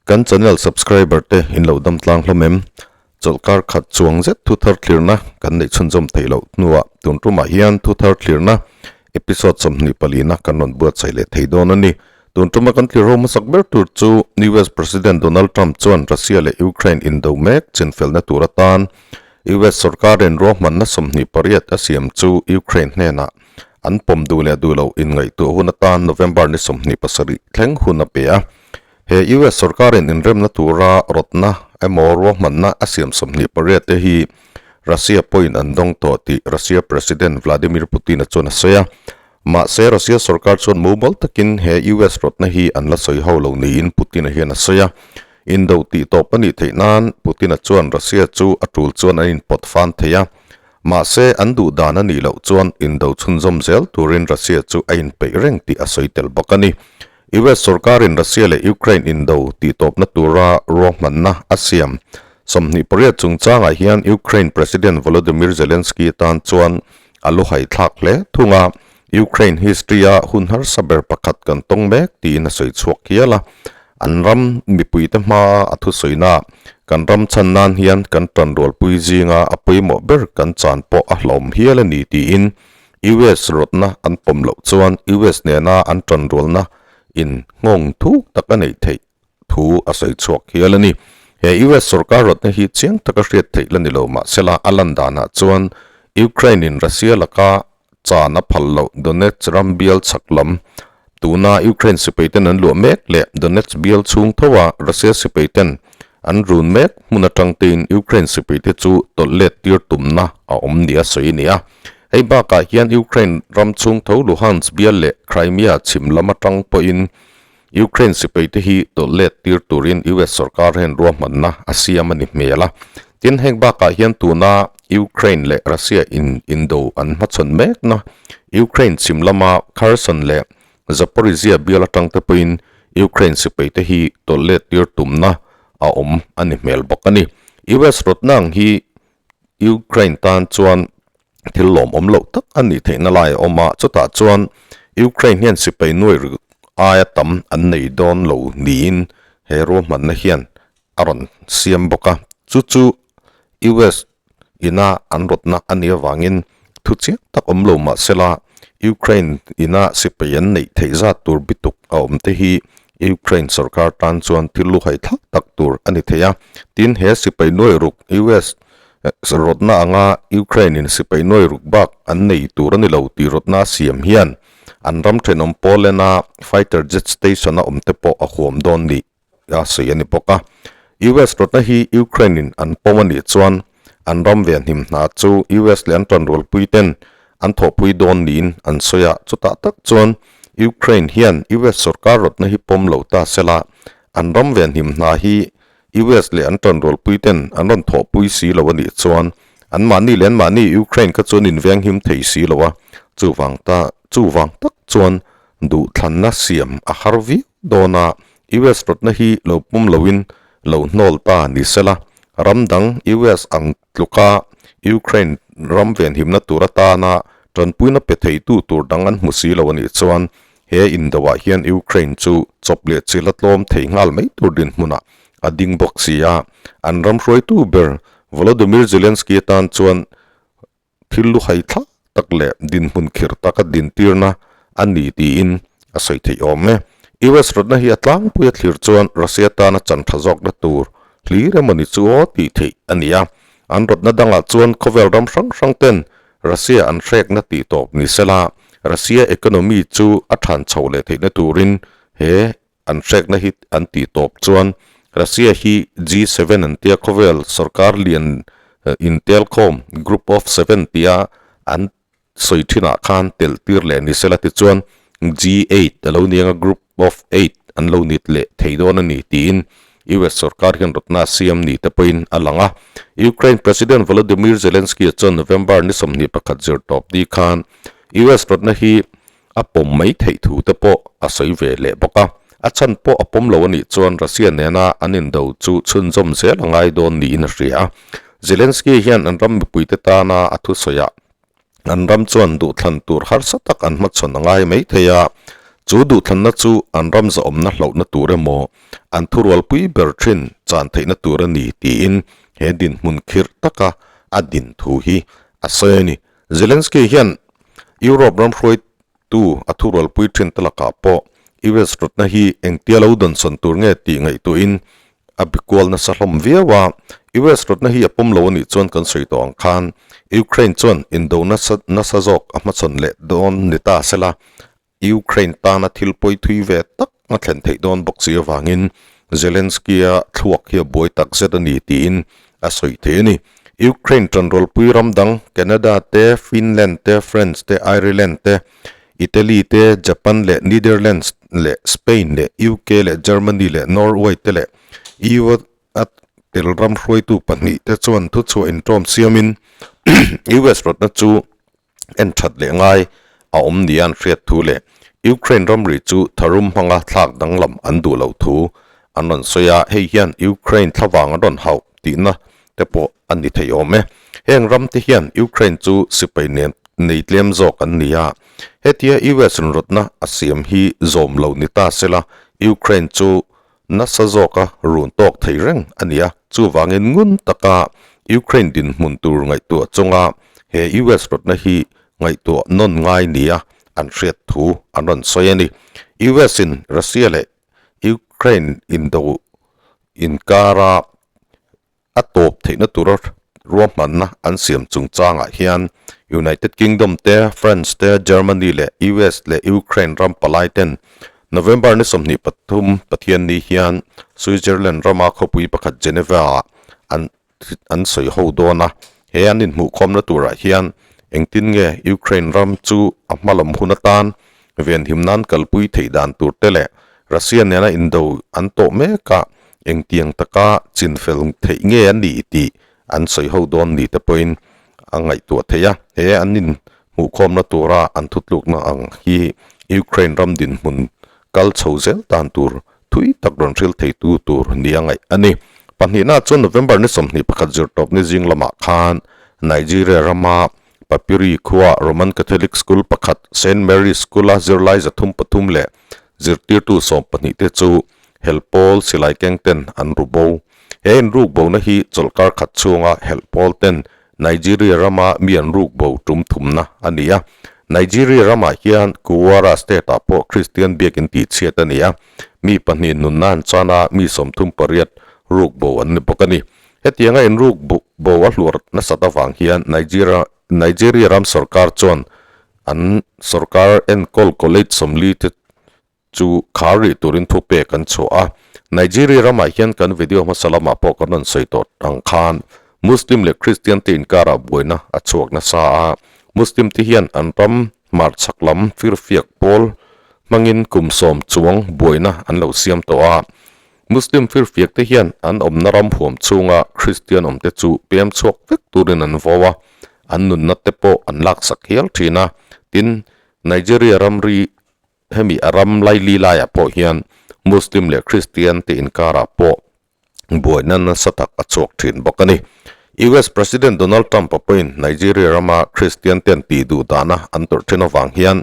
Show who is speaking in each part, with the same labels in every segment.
Speaker 1: Kan channel subscriber te in lo dam tlang hlawm em? Chawlhkar khat chuang zet thu thar thlirna kan neih chhunzawm theih loh hnuah tun tumah hian thu thar thlirna episode 24 na kan rawn buatsaih leh thei dawn a ni. Tun tuma kan thlir ho hmasak ber tur chu US President Donald Trump chuan Russia leh Ukraine indo mek chinfelna tur atan US sorkarin ruahmanna 28 a siam chu Ukraine hnenah an pawm duh leh duh loh inngaihtuah hun atan November ni 27 thleng hun a pe a. He US sorkarin inremna tura rawtna emaw ruahmanna a siam 28 te hi Russia pawhin an dawng tawh tih Russia President Vladimir Putin-a chuan a sawi a. Mahse, Russia sorkar chuan mumal takin he US rawtna hi an la sawi ho lo niin Putin-a hian a sawi a. Indo tih tawp a nih theih nan Putin-a chuan Russia chu a tul chuan an inpawt fan thei a. Mahse, an duh dan a nih loh chuan indo chhunzawm zel turin Russia chu a inpeih reng tih a sawi tel bawk a ni. US sorkarin Russia leh Ukraine indo tih tawpna tura ruahmanna a siam 28 chungchangah hian Ukraine President Volodymyr Zelensky tan chuan a lu haithlak hle thung a, Ukraine history-a hun harsa ber pakhat kan tawng mek tiin a sawi chhuak hial a. An ram mipuite hmaa a thusawina kan ram chhan nan hian kan tanrualpui zinga a pawimawh ber kan chan pawh a hlawm hial a ni tiin US rawtna an pawm loh chuan US nena an tanrualna in nghawng thuk tak a neih theih thu a sawi chhuak hial a ni. He US sorkar rawtna hi chiang taka hriat theih la ni lo mahsela a lan danah chuan Ukraine in Russia laka chan a phal loh Donetsk ram bial chhak lam tuna Ukraine sipaiten an luah mek leh Donetsk bial chhung thoa Russia sipaiten an run mek hmun atang tein Ukraine sipaite chu tawlh let tir tumna a awm nia sawi a ni a. Hei bakah hian Ukraine ram chhung tho Luhansk bial leh Crimea chhim lam atang pawhin Ukraine sipaite hi tawlh let tir turin US sorkar hian ruahmanna a siam a ni hmel a. Tin, heng bakah hian tuna Ukraine leh Russia in indo an hmachhawn mekna Ukraine chhim lama Kherson leh Zaporizhzhia bial atang te pawhin Ukraine sipaite hi tawlh let tir tumna a awm a ni hmel bawk a ni. US rawtna ang hi Ukraine tan chuan thil lawmawm loh tak a nih theihna lai a awm a, chutah chuan Ukraine hian sipai nuai ruk aia tam an nei dawn lo niin he ruahmanna hian a rawn siam bawk a, chu chu US ina an rawtna a nih avangin thu chiang tak awm lo mah sela Ukraine ina sipai an neih theih zat tur bituk a awm te hi Ukraine sorkar tan chuan thil luhai thlak tak tur a ni thei a. Tin, he sipai nuai ruk US rawtna anga Ukraine in sipai nuai ruk bak an nei tur a ni lo tih rawtna a siam hian an ram thenawm Poland a fighter jet station a awm te pawh a huam dawn nih a sawi a ni bawk a. US rawtna hi Ukraine in an pawm a nih chuan an ram ve hnim hna chu US leh an tanrualpui ten an thawhpui dawn niin an sawi a, chutah tak chuan Ukraine hian US sorkar rawtna hi pawm lo ta sela, an ram ve hnim hna hi US leh an tanrualpui ten an rawn thawhpui si lo a nih chuan anmahni leh anmahni Ukraine kha chuan invenghim thei si lo a, chuvang ta chuvang tak chuan duhthlanna siam a har viau dawn a, US rawtna hi lo pawm loin lo hnawl ta ni sela, ram dang US ang tluka Ukraine ram venhimna tur atana tanpuina pe theitu tur dang an hmu si lo a nih chuan he indoah hian Ukraine chu chawp leh chil a tlawm thei nghal mai tur dinhmunah a ding bawk si a, an ram hruaitu ber Volodymyr Zelensky atan chuan thil lu hai thlak tak leh dinhmun khirh taka dintirna a ni tiin a sawi theih awm e. US rawtna hi a tlangpui a thlir chuan Russia tana chan tha zawkna tur hlir emawni chu aw tih theih a ni a. An rawtna dangah chuan khawvel ram hrang hrang ten Russia an hrekna tih tawp ni sela Russia economy chu a than chho leh theihna turin he An hrekna hi an tih tawp chuan Russia hi G7 an tia khawvel sorkar lian intelkhawm Group of Seven tia an sawi thinah khan telh tir leh ni sela tichuan G8 a lo ni anga Group of Eight an lo nit leh thei dawn a ni tiin US sorkar hian rawtna a siam ni te pawhin a lang a. Ukraine President Volodymyr Zelensky-a chuan November ni 21 zirtawp ni khan US rawtna hi A pawm mai theih thu te pawh a sawi ve leh bawk a, a chhan pawh a pawm lo a nih chuan Russia nena an indo chu chhunzawm zel a ngai dawn niin a hria a. Zelensky hian an ram mipuite tana a thusawiah an ram chuan duhthlan tur harsa tak an hmachhawn a ngai mai thei a, Chu duhthlanna chu an ram zahawmna hlauhna tur emaw, an thurualpui ber thin chan theihna tur a ni tiin he dinhmun khirh taka a din thu hi a sawi a ni. Zelensky hian Europe ram hruaitu a thurualpui thin te lakah pawh US rawtna hi engtia lo dawnsawn tur nge tih ngaihtuahin a bi kual nasa hlawm viau a. US rawtna hi a pawm lo a nih chuan kan sawi tawh ang khan Ukraine chuan indo nasa nasa zawk a hmachhawn leh dawn ni ta sela, Ukraine tana thil pawi thui ve tak a thlen theih dawn bawk si avangin Zelensky-a thluak hi a buai tak zet a ni tiin a sawi thei a ni. Ukraine tanrualpui ram dang Canada te, Finland te, France te, Ireland te, Italy te, Japan leh Netherlands leh Spain leh UK leh Germany leh Norway te leh EU a tel ram hruaitu pahnihte chuan thuchhuah inṭawm siamin US rawtna chu en that leh ngai a awm nia an hriat thu leh Ukraine ramri chu tharum hmanga thlak danglam an duh loh thu an rawn sawi a, hei hian Ukraine thlavang an rawn hauh tihna te pawh a ni thei awm e. Heng ram te hian Ukraine chu sipai nen nei tlem zawk an ni a, hetia US rawtna a siam hi zawm lo ni ta sela Ukraine chu nasa zawka run tawk thei reng a ni a, chuvangin ngun taka Ukraine dinhmun tur ngaihtuah chunga he US rawtna hi ngaihtuah nawn ngai nia an hriat thu an rawn sawi a ni. US in Russia leh Ukraine indo inkara a tawp theihna tura ruahmanna an siam chungchangah hian United Kingdom te, France te, Germany leh US leh Ukraine ram palai ten November ni 23 Pathianni hian Switzerland rama khawpui pakhat Geneva-ah an an sawi ho dawn a. He an inhmuhkhawmna turah hian engtin nge Ukraine ram chu a hmalam hun atan venhim nan kalpui theih dan tur te leh Russia nena indo an tawh mek a, engtiang taka chinfel theih nge a nih tih an sawi ho dawn ni te pawhin a ngaihtuah theih a. He an inhmuhkhawmna tura an thutlukna ang hi Ukraine ram dinhmun kal chho zel dan tur thui tak rawn hril theitu tur nia ngaih a ni. Pahnihna chuan November ni 21 zirtawpni zing lamah khan Nigeria rama Papiri khua Roman Catholic School pakhat Saint Mary's School-a zirlai 303 leh zirtirtu 12 te chu helh pawl silai keng ten an ru bo. He inruk bona hi chawlhkar khat chhunga helh pawl ten Nigeria rama mi an ruk bo tum thumna a ni a. Nigeria ramah hian Kwara State-ah pawh Kristian biakin tihchhiat a ni a, mi pahnih nunna an chan a, mi 38 ruk bo an ni bawk a ni. Hetianga inruk bo a hluar nasat avang hian Nigeria Nigeria ram sorkar chuan an sorkar enkawl college 40 te chu khar rih turin thu pek an chhuah a. Nigeria ramah hian kan video hmasa lamah pawh kan rawn sawi tawh ang khan Muslim leh Christian te inkarah buaina a chhuak nasa a. Muslim te hian an ram hmarchhak lam firfiak pawl hmangin kum sawm chuang buaina an lo siam tawh a. Muslim firfiak te hian an awmna ram huam chhunga Christian awmte chu pem chhuak vek turin an vo a, an nunna te pawh an laksak hial thin a. Tin, Nigeria ramri hemi a ram laili laiah pawh hian Muslim leh Christian te inkarah pawh buaina nasa tak a chhuak thin bawk a ni. US President Donald Trump-a pawhin Nigeria rama Christian ten tih duh dana an tawrh thin avang hian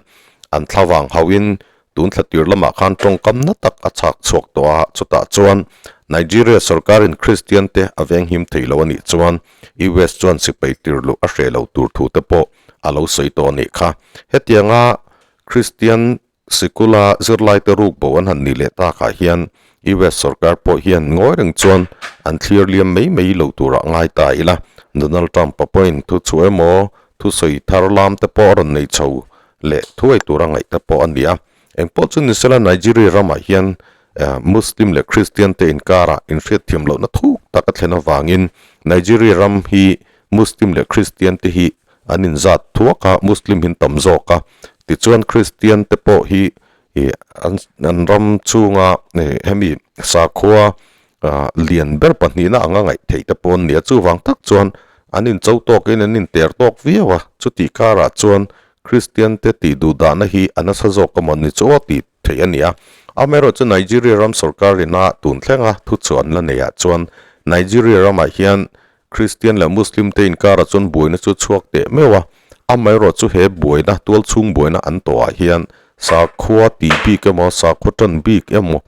Speaker 1: an thlavang hauhin tun thla tir lamah khan tawngkam na tak a chhak chhuak tawh a, chutah chuan Nigeria sorkarin Christian te a venghim thei lo a nih chuan US chuan sipai tir luh a hreh lo tur thu te pawh a lo sawi tawh a nih kha. Hetianga Kristian sikula zirlaite ruk bo an han nih leh takah hian US sorkar pawh hian ngawi reng chuan an thlir liam mai mai lo turah ngai ta ila. Donald Trump-a pawhin thu chhuah emaw thusawi thar lam te pawh a rawn nei chho leh thuai tura ngaih te pawh a ni a. Engpawh chu ni sela Nigeria ramah hian Muslim leh Kristian te inkarah inhriatthiam lohna thuk tak a thlen avangin Nigeria ram hi Muslim leh Kristian te hi an inzat thuak a, Muslim hi an tam zawk a. Tichuan Kristian te pawh hi an ram chhunga hemi sakhua lian ber pahnihna anga ngaih theih te pawh an ni a. Chuvang tak chuan an incho tawkin an inter tawk viau a, chutih karah chuan Kristian te tih duh dahna hi a nasa zawk emaw ni chu aw tih theih a ni a. Amaherawhchu Nigeria ram sorkar ina tun thlenga thuchhuah an la neihah chuan Nigeria ramah hian Kristian leh Muslim te inkarah chuan buaina chu chhuak teh meuh a, amaherawhchu he buaina, tualchhung buaina an tawhah hian Sakhua tih bik emaw sakhua tan bik emaw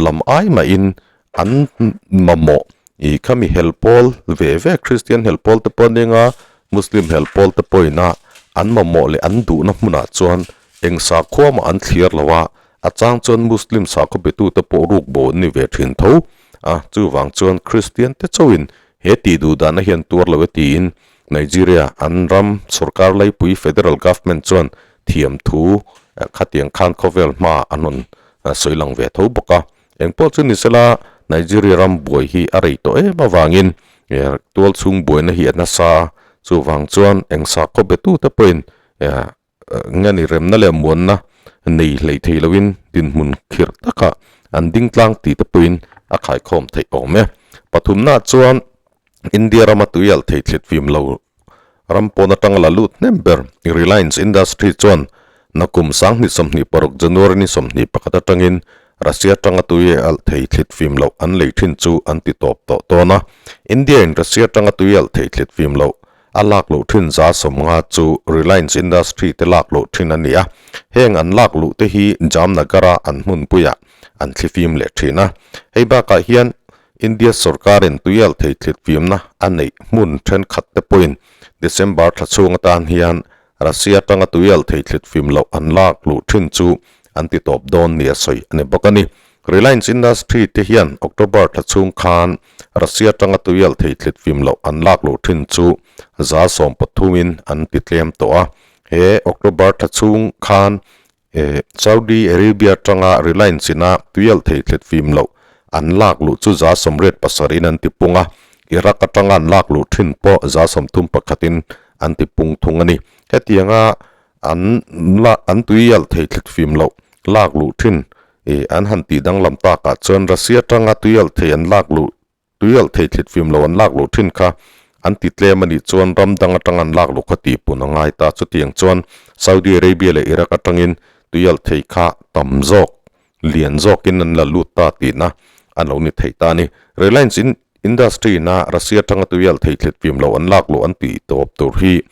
Speaker 1: lam ai mahin an mamawh ih khami hel pawl ve ve Kristian hel pawl te pawh nia Muslim hel pawl te pawhin a an mamawh leh an duhna hmunah chuan eng sakhua mah an thlir lo a, a chang chuan Muslim sakhaw betute pawh ruk bo an ni ve thin tho a, chuvang chuan Kristian te chauhin he tih duh dahna hian tuar lo e tiin Nigeria an ram sorkar laipui Federal Government chuan thiam thu khatiang khan khawvel hma an rawn sawi lang ve tho bawk a. Engpawh chu ni sela Nigeria ram buai hi a rei tawh em avangin tual chhung buaina hi a nasa a, chuvang chuan eng sakhaw betute pawhin nge ni remna leh muanna nei hlei thei loin dinhmun khirh takah an ding tlang tih te pawhin a khaikhawm theih awm e. Pathumnaah chuan India rama tuialh thei thlit fim lo ram pawn atanga la lut hnem ber Reliance Industry chuan nakum 2026 January ni 21 atangin Russia atanga tuialh thei thlit fim loh an lei thin chu an ti tawp tawh dawn a. India in Russia atanga tuialh thei thlit fim loh a lak luh thin 150 chu Reliance Industry te lak luh thin a ni a. Heng an lak luh te hi Jamnagar a an hmunpuiah an thlifim leh thin a. Hei bakah hian India sorkarin tuialh thei thlitfimna a neih hmun thenkhat te pawhin December thla chhung atan hian Russia atanga tuialh thei thlitfim loh an lak luh thin chu an ti tawp dawn nia sawi a ni bawk a ni. Reliance Industry te hian October thla chhung khan Russia atanga tuialh thei thlitfim loh an lak luh thin chu 13% in an ti tlem tawh a. He October thla chhung khan Saudi Arabia atanga Reliance ina tuialh thei thlet fim loh an lak luh chu 87 in an ti pung a, Iraq atanga an lak luh thin pawh 31 in an ti pung thung a ni. Hetianga an la an tuialh thei thlet fim loh lak luh thin an han tih danglam takah chuan Russia atanga tuialh thei an lak luh Tuialh thei thlit fim lo an lak luh thin kha an ti tlem a nih chuan ram dang atang an lak luh kha tih pun a ngai ta. Chutiang chuan Saudi Arabia leh Iraq atangin tuialh thei kha tam zawk, lian zawkin an la lut ta tihna a lo ni thei ta a ni. Reliance Industry ina Russia atanga tuialh thei thlit fim lo an lak luh an tih tawp tur hi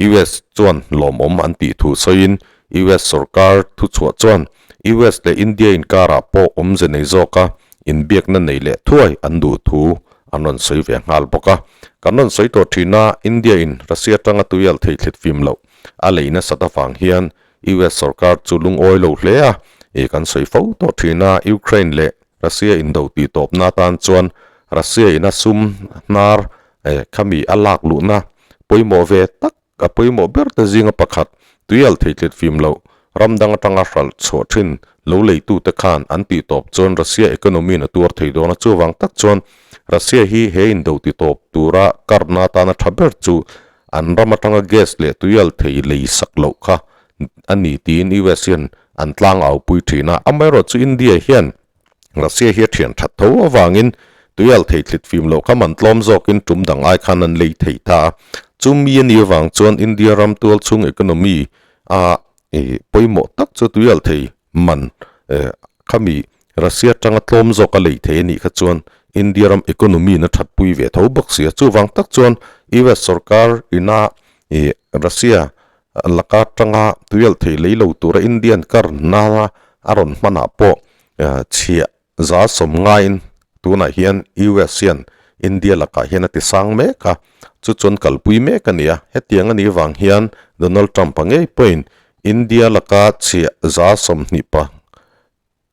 Speaker 1: US chuan lawmawm an tih thu sawiin US sorkar thuchhuah chuan US leh India inkarah pawh awmze nei zawka inbiakna nei leh thuai an duh thu an rawn sawi ve nghal bawk a. Kan rawn sawi tawh thin a, India in Russia atanga tuial thei thlit fim loh a lei nasat avang hian US sorkar chu lungawi lo hle a, ih kan sawi fo tawh thin a, Ukraine leh Russia indo tih tawpna atan chuan Russia ina sum hnar khami a lak luhna pawimawh ve tak A pawimawh ber te zinga pakhat, tuial thei tlet fim loh, ram dang atanga hralh chhuah thin lo leitute khan an tih tawp chuan Russia economy in a tuar thei dawn a, chuvang tak chuan Russia hi he indo ti tawp tura karna atana tha ber chu an ram atanga gas leh tuial thei lei sak loh kha a ni tiin US hian an tlang au pui thin a, amaherawhchu India hian Russia hi a thian that tho avangin tuial thei thlit fim loh kha man tlawm zawkin tum dang ai khan an lei thei ta a. Chumi a nih avang chuan India ram tual chhung economy a pawimawh tak chu tuial thei man khami Russia atanga tlawm zawk a lei thei a nih kha chuan India ram economy in a thatpui ve tho bawk si a. Chuvang tak chuan US sorkar ina Russia laka atanga tuial thei lei lo tura Indian kar nana a rawn hmanah pawh chhiah 90 ngaiin tunah hian US hian India lakah hian a ti sang mek a, chu chuan kalpui mek a ni a. Hetiang a nih vang hian Donald Trump-a ngei pawhin India laka chhiah 25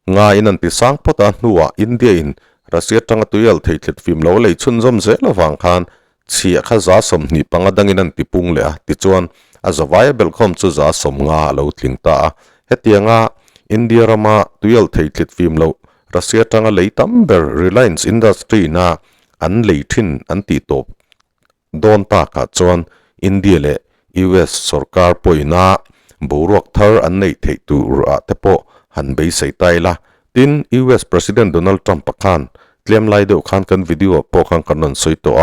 Speaker 1: Ngaiin an ti sang phawt a, hnuah India in Russia atanga tuial thei thlit fim lo lei chhunzawm zel avang khan chhiah kha 25 dangin an ti pung leh a, tichuan a zavaia belhkhawm chu 50 a lo tling ta a. Hetianga India rama tuial thei thlit fim lo Russia atanga lei tam ber Reliance Industry ina an lei thin an tih tawp Dawn takah chuan India leh US sorkar pawhina boruak thar an neih theih tur ah te pawh han beisei ta ila. Tin, US President Donald Trump-a khan tlem lai deuh khan kan video ah pawh khan kan rawn sawi tawh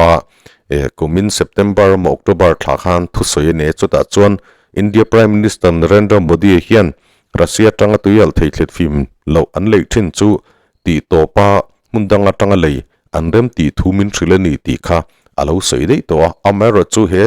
Speaker 1: a, kumin September emaw October thla khan thusawi a nei a, chutah chuan India Prime Minister Narendra Modi hian Russia atanga tuialh thei thlet fim loh an leih thin chu tih tawpa hmun dang atanga lei an rem tih thu min hrilh a ni tih kha a lo sawi daih tawh a. Amaherawhchu he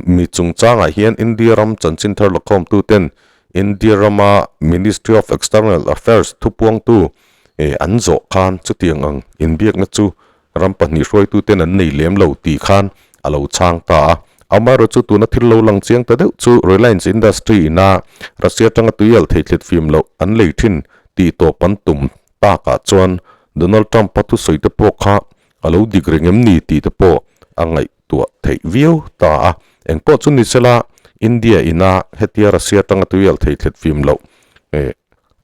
Speaker 1: mi chungchangah hian India ram chanchin thar lakhawmtu ten India rama Ministry of External Affairs thupuangtu an zawh khan chutiang ang inbiakna chu ram pahnih hruaituten an nei lem lo tih khan a lo chhang ta a. Amaherawhchu tuna thil lo lang chiang ta deuh chu Reliance Industry ina Russia atanga tuialh thei thlet fim loh an lei thin tih tawp an tum takah chuan Donald Trump-a thusawi te pawh kha a lo dik reng em ni tih te pawh a ngaihtuah theih viau ta a. Engpawh chu ni sela India ina hetia Russia atanga tuialh thei thlet fim loh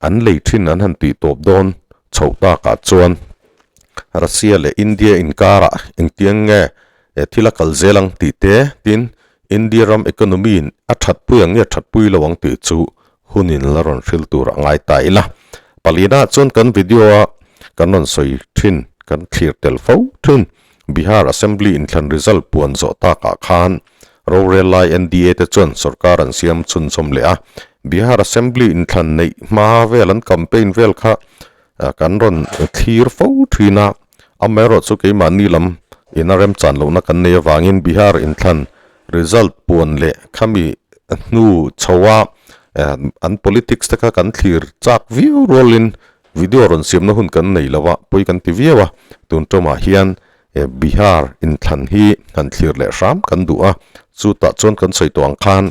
Speaker 1: an lei thin an han tih tawp dawn chhoh takah chuan Russia leh India inkarah engtiang nge thil a kal zel ang tih te tin India ram economy in a thatpui ang nge thatpui lo ang tih chu hunin la rawn hril tur a ngai ta ila. Palina chuan kan video a kan rawn sawi thin kan thlir tel fo thin Bihar Assembly inthlan result puan zawh takah khan rorel lai NDA te chuan sorkar an siam chhunzawm leh a. Bihar Assembly inthlan neih hma vel an campaign vel kha kan rawn thlir fo thin a. Amaherawh chu keimahni lam ina remchan lohna kan nei avangin Bihar inthlan result puan leh khami hnu chhoa an politics te kha kan thlir chak viau rualin Video rawn siamna hun kan nei lo a, pawi kan ti viau a, tun tawmah hian Bihar inthlan hi han thlir leh hram kan duh a, chutah chuan kan sawi tawh ang khan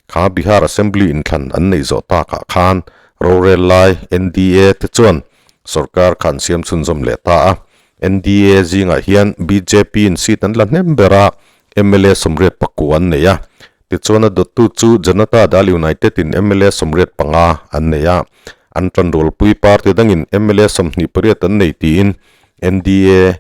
Speaker 1: kha Bihar Assembly inthlan an neih zawh takah khan rorel lai NDA te chuan sorkar kha an siam chhunzawm leh ta a, NDA zingah hian bjp in seat an la hnem ber a, mla 84 an nei a, tichuan a dawttu chu Janata Dal United in mla 85 an nei a, an tanrualpui party dangin mla 28 an nei tiin NDA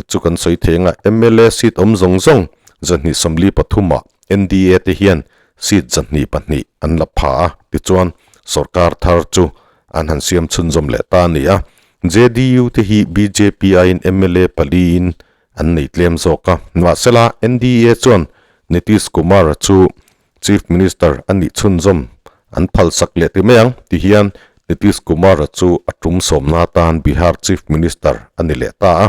Speaker 1: chu kan sawi thei anga mla seat awm zawng zawng 243 ah NDA te hian seat 102 an la pha a, tichuan sorkar thar chu an han siam chhunzawm leh ta a ni a, JDU te hi bjp aiin mla paliin an nei tlem zawk a. Mahsela, NDA chuan Nitish Kumar chu Chief Minister a nih chhunzawm an phalsak leh ti mai ang ti hian Nitish Kumar chu a tum sawmna atan Bihar Chief Minister a ni leh ta a.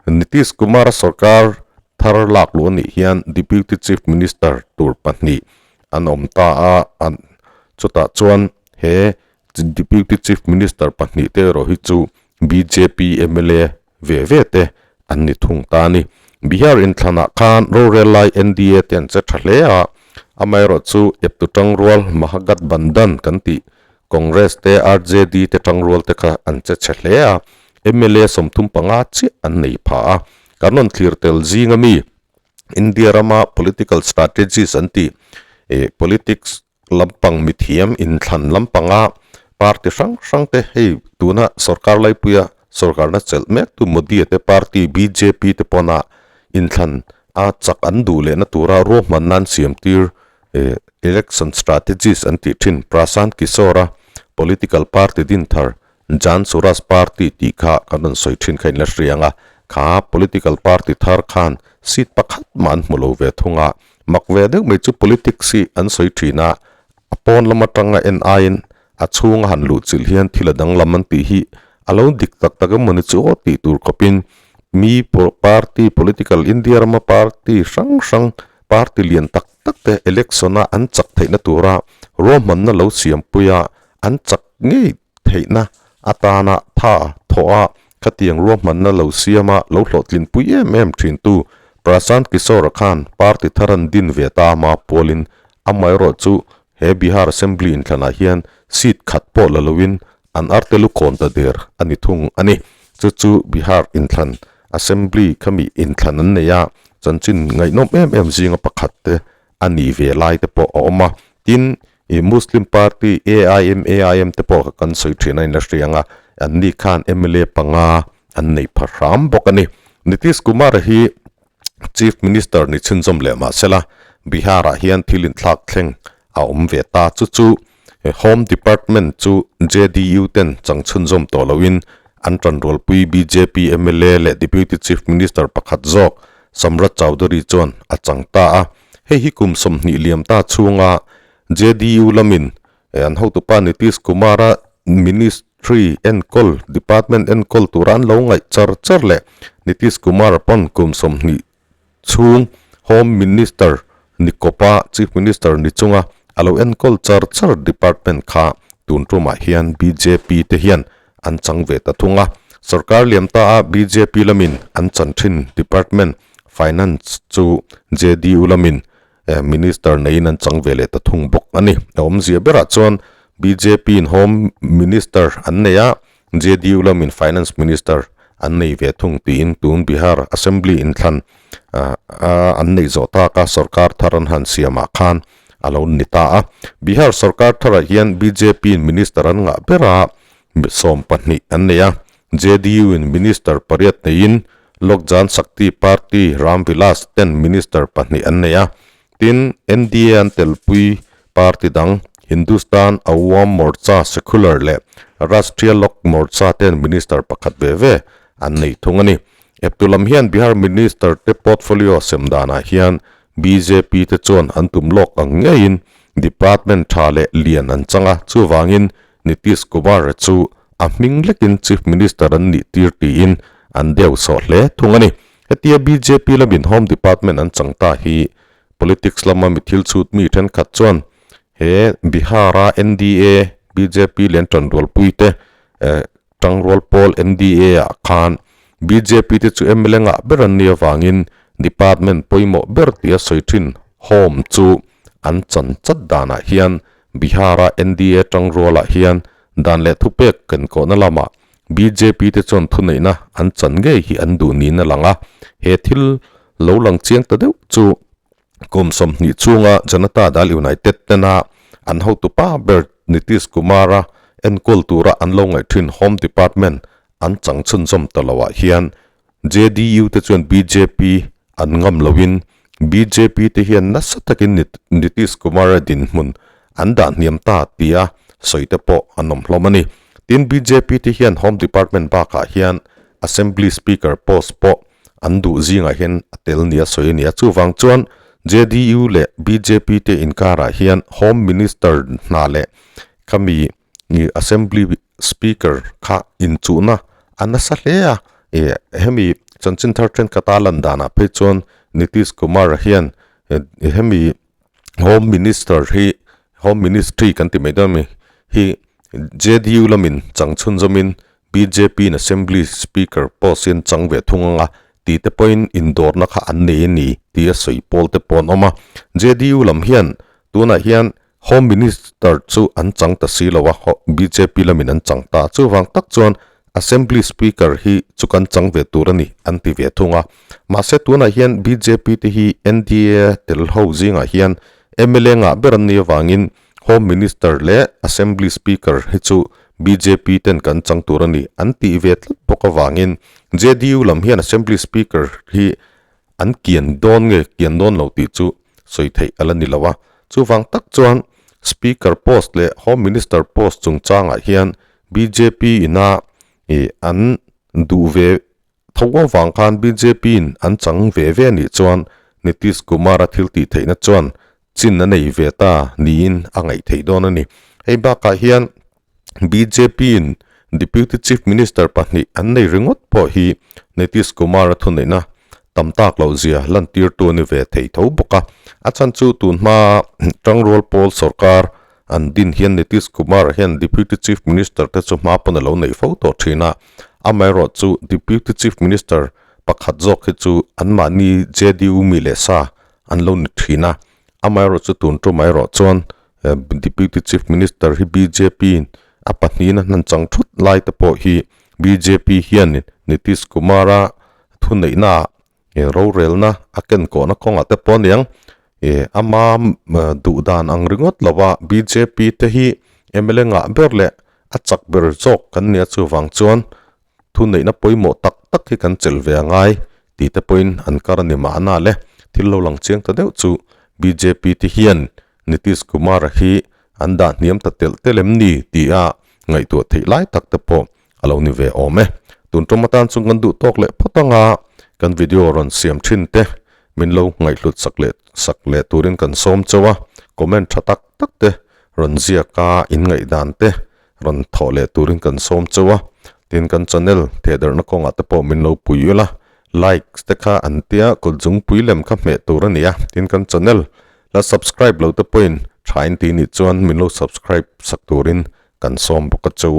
Speaker 1: Nitish Kumar-a sorkar thar lak luh a nih hian Deputy Chief Minister tur pahnih an awm ta a, chutah chuan he Deputy Chief Minister pahnih te erawh hi chu bjp mla ve ve te an ni thung ta a ni. Bihar inthlanah khan rorel lai NDA te an che tha hle a, amaherawhchu eptu tangrual Mahagathbandhan kan tih Congress te RJD te tangrual te kha an che chhe hle a, mla 35 chiah an nei pha a. Kan rawn thlir tel zing ami India rama political strategies an tih politics lampang mithiam inthlan lampanga party hrang hrang te hei tuna sorkar laipuia sorkarna chelh mek tu Modi-a te party bjp te pawna inthlan a chak an duh lehna tura ruahmanna an siam tir eh election strategies an tih thin Prashant Kishor-a political party din thar Jan Suraaj party tih kha kan rawn sawi thin kha in la hria ang a, kha political party thar khan seat pakhat mah an hmu lo ve thung a, mak ve deuh mai chu politics hi an sawi thin a, a pawn lam atanga en aiin a chhunga han luh chilh hian thil a danglam an tih hi a lo dik tak tak emaw ni chu aw tih tur khawpin mi party political India rama party hrang hrang party lian tak tak te election a an chak theihna tura ruahmanna lo siampui a an chak ngei theihna atana tha thawh a, khatiang ruahmanna lo siama lo hlawhtlinpui em em thintu Prashant Kishor-a khan party thar an din ve ta ama pualin amaherawh chu he Bihar Assembly inthlanah hian seat khat pawh la loin an arte lukawn ta der a ni thung a ni. Chu chu Bihar inthlan Assembly khami inthlan an nei a, chanchin ngaihnawm em em zinga pakhat te a nih ve lai te pawh a awm a, tin ih Muslim party AIMAIM te pawh kha kan sawi thin a inla hria ang a, an ni khan mla panga an nei pha hram bawk a ni. Nitish Kumar hi Chief Minister ni chhunzawm leh mahsela Bihar ah hian thil inthlak thleng a awm ve ta, chu chu Home Department chu JDU ten chang chhunzawm tawh loin an tanrualpui bjp mla leh Deputy Chief Minister pakhat zawk Samrat Chowdhury chuan a chang ta a. Hei hi kum 20 liam ta chhunga JDU lamin an hotupa Nitish Kumar-a Ministry enkawl, Department enkawl tura an lo ngaih char char leh Nitish Kumar pawn kum 20 chhung Home Minister ni kawpa Chief Minister ni chunga. a lo enkawl char char department kha tun tumah hian bjp te hian an chang ve ta thung a. Sorkar liam ta a bjp lamin an chan thin department finance chu JDU lamin minister neiin an chang ve leh ta thung bawk a ni. A awmzia berah chuan bjp in home minister an nei a, JDU lamin finance minister an nei ve thung tiin tun Bihar Assembly inthlan an neih zawh tak a sorkar thar an han siamah khan a lo ni ta a. Bihar sorkar tharah hian bjp in minister an ngah ber a, 12 an nei a, JDU in minister pariat neiin Lok Jan Shakti Party Ram Vilas ten minister pahnih an nei a, tin NDA an telpui party dang Hindustan Awam Morcha Secular leh Rashtriya Lok Morcha ten minister pakhat ve ve an nei thung a ni. Eptu lam hian Bihar minister te portfolio sem danah hian bjp te chuan an tum lawk ang ngeiin department tha leh lian an chang a, chuvangin Nitish Kumar chu a hming lekin Chief Minister an nih tir tiin an deu sawh hle thung a ni. Hetia bjp lamin Home Department an chang ta hi politics lama mi thil chhut mi thenkhat chuan he Bihar-a NDA bjp leh an tanrualpui te tangrual pawl NDA ah khan bjp te chu mla ngah ber an nih avangin department pawimawh ber tia sawi thin Home chu an chan chat danah hian Bihar-a NDA tangrualah hian dan leh thupek kenkawhna lamah bjp te chuan thuneihna an chan ngei hi an duh niin a lang a. He thil lo lang chiang ta deuh chu kum 20 chhunga Janata Dal United tena an hotupa ber Nitish Kumar-a enkawl tura an lo ngaih thin Home Department an chang chhunzawm ta loah hian JDU te chuan bjp an ngam loin bjp te hian nasa takin Nitish Kumar-a dinhmun an dah hniam ta tia sawi te pawh an awm hlawm a ni. Tin, bjp te hian Home Department bakah hian Assembly Speaker post pawh an duh zingah hian a tel nia sawi a ni a. Chuvang chuan JDU leh bjp te inkarah hian Home Minister hna leh khami Assembly Speaker kha inchuhna a nasa hle a, ih hemi chanchin thar thenkhat a lan danah phei chuan Nitish Kumar hian hemi Home Minister hi Home Ministry kan ti mai dawn a mi hi JDU lamin chang chhunzawmin bjp in Assembly Speaker post hi an chang ve thung ang a tih te pawhin indawrna kha an nei a ni tih a sawi pawl te pawh an awm a. JDU lam hian tunah hian Home Minister chu an chang ta si lo a, bjp lamin an chang ta. Chuvang tak chuan Assembly Speaker hi chu kan chang ve tur a ni an ti ve thung a. Mahse tunah hian bjp te hi NDA tel ho zingah hian mla ngah ber an nih avangin Home Minister leh Assembly Speaker hi chu bjp ten kan chang tur a ni an tih ve tlat bawk avangin JDU lam hian Assembly Speaker hi an kian dawn nge kian dawn lo tih chu sawi theih a la ni lo a. Chuvang tak chuan Speaker post leh Home Minister post chungchangah hian bjp ina ih an duh ve tho avang khan bjp in an chang ve ve a nih chuan Nitish Kumar-a thil tih theihna chuan chin a nei ve ta niin a ngaih theih dawn a ni. Hei bakah hian bjp in Deputy Chief Minister pahnih an nei ringawt pawh hi Nitish Kumar-a thuneihna tam tak loh zia lantirtu a ni ve thei tho bawk a. A chhan chu tun hma tangrual pawl sorkar an din hian Nitish Kumar hian Deputy Chief Minister te chu hma pawn a lo neih fo tawh thin a. Amaherawh chu Deputy Chief Minister pakhat zawk hi chu anmahni JDU mi leh sa an lo ni thin a. Amaherawh chu tun tum erawh chuan Deputy Chief Minister hi bjp in a pahnihin a hnan chang thut lai te pawh hi bjp hian Nitish Kumar-a thuneihna ah rorelna a ken kawhna kawngah te pawh aniang ih ama duh dan ang ringawt lo a bjp te hi mla ngah ber leh a chak ber zawk kan nia chuvang chuan Thuneihna pawimawh tak tak hi kan chelh ve a ngai tih te pawhin an kar a ni mahna le. Thil lo lang chiang ta deuh chu bjp te hian Nitish Kumar-a hi an dah hniam ta telh telh em ni tih a ngaihtuah theih lai tak te pawh a lo ni ve awm e. Tun tum atan chu kan duh tawk leh phawt anga kan video rawn siam thin te min lo ngaihhlut sak leh sak leh turin kan sawm chauh a, comment tha tak tak te rawn ziak a inngaihdan te rawn thawh leh turin kan sawm chauh a, tin kan channel thehdarhna kawngah te pawh min lo pui ula, likes te kha an tia kut zungpui lem kha hmeh tur a ni a, tin kan channel la subscribe lo te pawhin Tha in tih nih chuan min lo subscribe sak turin kan sawm bawk a chu.